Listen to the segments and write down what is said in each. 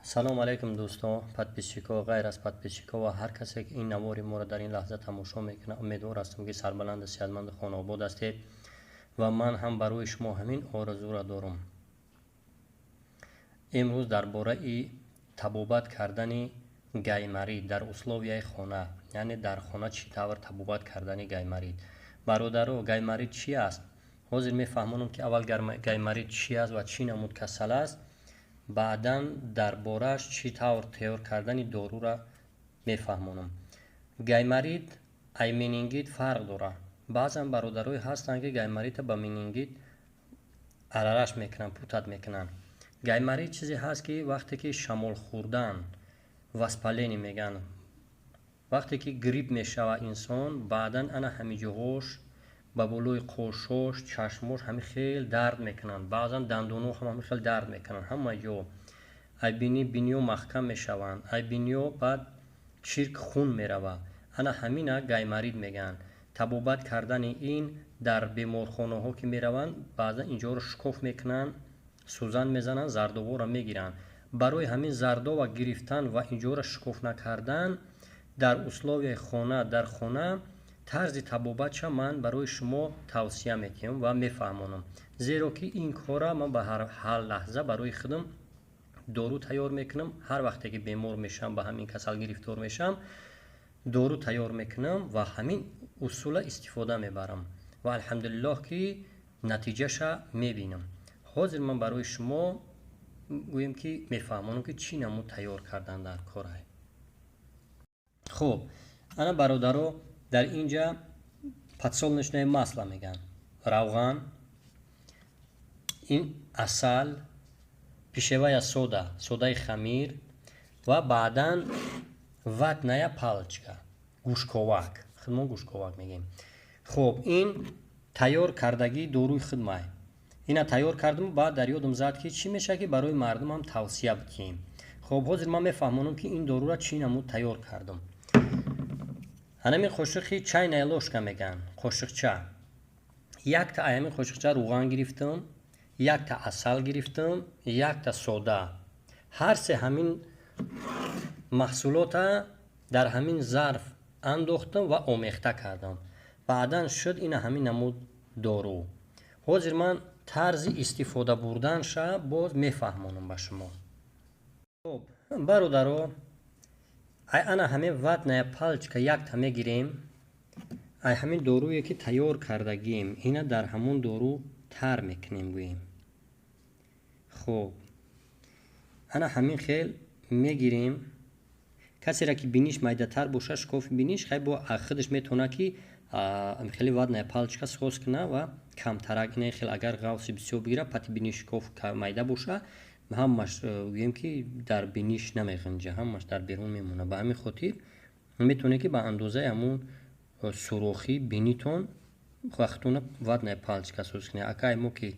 Салом алейкум, дӯстон, подписчико, ғайр аз подписчико ва ҳар касе, ки ин навори моро дар ин лаҳза тамошо мекунад. Умедвор ҳастам, ки сарбаланду сеҳатманду хонаобод ҳастед ва ман ҳам барои шумо ҳамин орзуро дорам. Имрӯз дар бораи табобат кардани гайморит дар условияи хона, яъне дар хона чӣ тавр табобат кардани гайморит. Бародаро, гайморит чӣ аст? Ҳозир мефаҳмонам, ки аввал гайморит чӣ аст ва чӣ намуд касал аст, баъдан дар борааш чӣ тавр тайёр кардани дорура мефаҳмонам. Гайморит ай менингит фарқ дорад. Баъзан бародарое ҳастанд, ки гайморита ба менингит аралаш мекунанд, путать мекунанд. Гайморит чизе ҳаст, ки вақте ки шамол хӯрдан, воспаление мегӯянд, вақте ки грипп мешавад инсон, баъдан ана ҳамиҷоҳош, ба болои қошош, чашмош ҳами хел дард мекунанд, баъзан дандонҳо ҳам ҳами хел дард мекунанд. Ҳама ҷо ай бини биниё маҳкам мешаванд, ай биниё баъд чирк хун меравад. Ана ҳамина гайморит мегӯянд. Табобат кардани ин дар беморхонаҳо ки мераванд, баъзан инҷоро шикоф мекунанд, сӯзан мезананд, зардоборо мегиранд. Барои ҳамин зардоба гирифтан ва инҷоро шикоф накардан, дар условияи хона, дар хона тарзи табобатша ман барои шумо тавсия медиҳам ва мефаҳмонам, зеро ки ин корра ман ба ҳар лаҳза барои худам дору тайёр мекунам. Ҳар вақте ки бемор мешавам, ба ҳамин касал гирифтор мешавам, дору тайёр мекунам ва ҳамин усула истифода мебарам ва алҳамдулиллоҳ, ки натиҷаша мебинам. Ҳозир ман барои шумо гӯем, ки мефаҳмонам, ки чӣ намуд тайёр кардан дар корай. Хуб, ана, бародаро, дар ин ҷа подсолнечное масло мегӯянд, равған, ин асал, пищевая сода, содаи хамир ва баъдан ватная палочка, гӯшковак, худмон гӯшковак мегӯем. Хуб, ин тайёр кардагии доруи худмай. Ина тайёр кардам, баъд дар ёдам зад, ки чӣ мешавад, ки барои мардумам тавсия бидиҳем. Хуб, ҳозир ман мефаҳмонам, ки ин дорура чӣ намуд тайёр кардам. Ҳанамин қошиқи чайная ложка мегӯянд, қошиқча, якта ай ҳамин қошиқча рӯған гирифтам, якта асал гирифтам, якта сода. Ҳар се ҳамин маҳсулота дар ҳамин зарф андохтам ва омехта кардам. Баъдан шуд ина ҳамин намуд дору. Ҳозир ман тарзи истифода бурданша боз мефаҳмонам ба шумо. Хуб, бародаро, ай ана ҳамин ватная палочка якта мегирем, ай ҳамин доруе, ки тайёр кардагием, ина дар ҳамон дору тар мекунем, гӯем. Хуб, ана ҳамин хел мегирем. Касере ки биниш майдатар боша, шикофи биниш, хай бо худаш метавонад, ки хеле ватная палочка соз куна ва камтарак ина хел. Агар ғавси бисёр бигира, пати биниш шикоф майда боша, ҳамаш гӯем, ки дар биниш намеғинҷа, ҳамаш дар берун мемонад. Ба ҳамин хотир метавонед, ки ба андозаи ҳамун сурохи бинитон вақтона ватная палочка соз кунед. Акай мо ки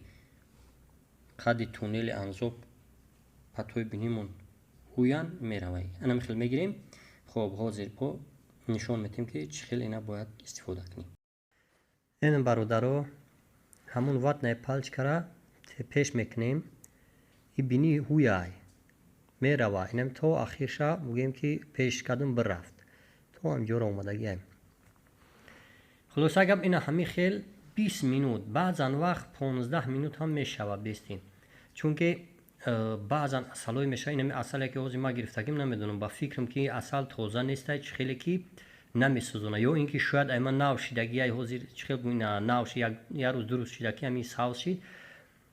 қадди туннели Анзоб патҳои бинимон ҳуян меравад, анам хел мегирем. Хоб, ҳозир бо нишон медиҳем, ки чӣ хел ина бояд истифода кунем. Ин, бародаро, ҳамун ватная палочкара пеш мекунем. И бини ҳуяй мерава, инам то ахирша, гӯем, ки пеш кардам, бирафт, то ҳамҷоро омадагиам. Хулоса гап, ина ҳамин хел 20 минут, баъзан вақт 15 минут ҳам мешавад бестем, чунки баъзан асалҳое мешавад. Инами асале, ки ҳозир ман гирифтагим, намедонам, ба фикрам, ки асал тоза нестай, чӣ хеле ки намесӯзона, ё ин ки шояд ай ман нав шидагиай. Ҳозир чӣ хел нав, як рӯз, 2 рӯз шида, ки ҳамин савз шид,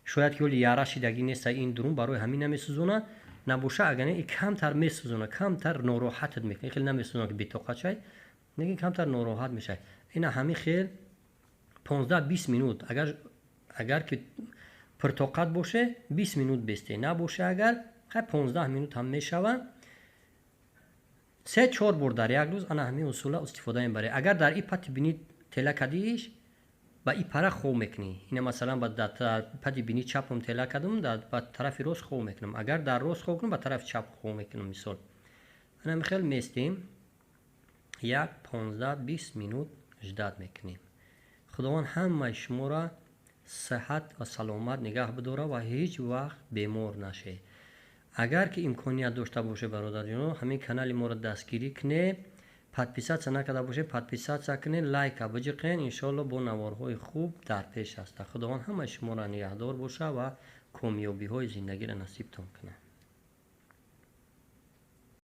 шояд ки ҳоли яра шидагӣ нестай ин дурун, барои ҳамин намесӯзона. Набоша, агар не, камтар месӯзона, камтар нороҳатат мекунад. Хеле намесӯзона, ки бетоқат шавӣ, лекин камтар нороҳат мешавӣ. Ина ҳамин хел 15-20 минут, агар ки пуртоқат боше, 20 минут бесте, набоше агар, хай, 15 минут ҳам мешавад. Се чор бор дар як рӯз ана ҳамин усула истифода мебаред. Агар дар и пати бинӣ тела кардииш, ба и пара хоб мекунӣ. Ина, масалан, ба пати бини чапам тела кардам, ба тарафи рост хоб мекунам. Агар дар рост хоб кунам, ба тарафи чап хоб мекунам. Мисол, ана ҳамин хел местем, як 15-20 минут ждать мекунем. Худованд ҳамаи шуморо сиҳат ва саломат нигаҳ бидорад ва ҳеҷ вақт бемор нашед. Агар ки имконият дошта боше, бародарҷоно, ҳамин канали моро дастгирӣ кунед. Подписаться накарда бошед, подписаться кунед, лайка биҷиқен. Иншоалло, бо наворҳои хуб дар пеш аста. Худованд ҳамаи шуморо нигаҳдор боша ва комёбиҳои зиндагиро насибтон кунад.